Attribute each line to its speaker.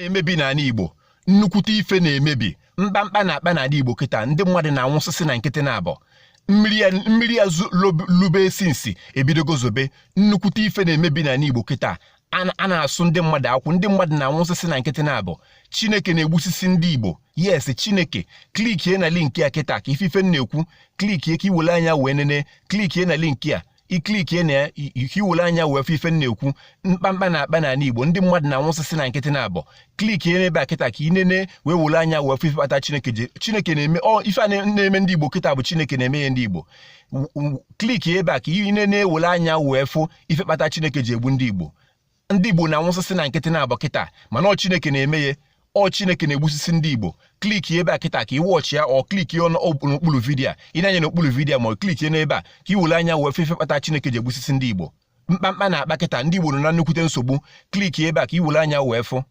Speaker 1: Na-emebi n'ala Igbo, nnukwute ife na-emebi. Mkpamkpa na-akpa n'ala Igbo kịta, ndị mmadụ na-anwụsịsị na nkịtị na-abọ mmiri ya, mmiri ya lube since ebidogo zobe. Nnukwute ife na-emebi n'ala Igbo kịta. A na-asụ ndị mmadụ akwụ, ndị mmadụ na-anwụsịsị na nkịtị na-abọ. Chineke na-egbusisi ndị Igbo. Yes, Chineke. Klikie na link a kịta ka ife ife m na-ekwu. Klikie ka iwere anya wee nene. Klikie na link a, iklikie na ya ka iwere anya wee fụ ife m na-ekwu. Mkpamkpa na-akpa n'ala Igbo, ndị mmadụ na-anwụsịsị na nkịtị na-abọ. Klikie n'ebe a kịta ka ị nene wee were anya wee fụ ife kpata Chineke ji Chineke na-eme ọ ife a na-eme ndị Igbo kịta bụ Chineke na-eme ya ndị Igbo. Klikie ebe a ka ị nene, were anya wee fụ ife kpata Chineke ji egbu ndị Igbo. Ndị Igbo na-anwụsịsị na nkịtị na-abọ kịta, mana ọ Chineke na-eme ya, ọ Chineke na-egbusisi ndị Igbo. Klikie ebe a kịta ka ị watch ya, ọ klikie n'okpuru vidiyo a, ị na-anya n'okpuru vidiyo, ma ọ klikie n'ebe a ka ị were anya wee fụ ife kpata Chineke ji egbusisi ndị Igbo. Mkpamkpa na-akpa kịta, ndị Igbo nọ na nnukwute nsogbu. Klikie ebe a ka ị were anya wee fụ.